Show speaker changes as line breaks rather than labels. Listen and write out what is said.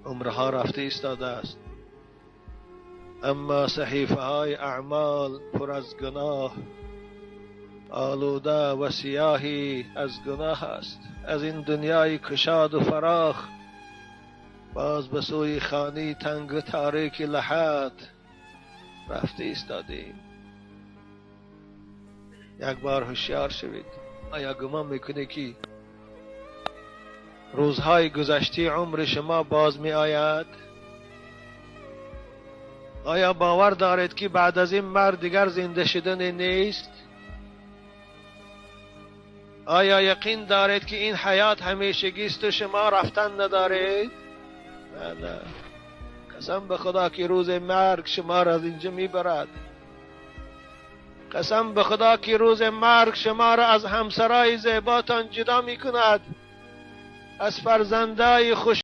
عمرها رفته ایستاده است، اما صحیفه های اعمال پر از گناه، آلوده و سیاهی از گناه است. از این دنیای کشاد و فراخ باز به سوی خانه تنگ و تاریک لحد رفته ایستادیم. یک بار هوشیار شوید. آیا گمان میکنه که روزهای گذشته عمر شما باز می آید؟ آیا باور دارید که بعد از این مرگ دیگر زنده شدن نیست؟ آیا یقین دارید که این حیات همیشگی است و شما رفتن ندارید؟ نه نه، قسم به خدا که روز مرگ شما را از اینجا میبرد. قسم به خدا که روز مرگ شما را از همسرای زیباتان جدا میکند، از فرزندای خوش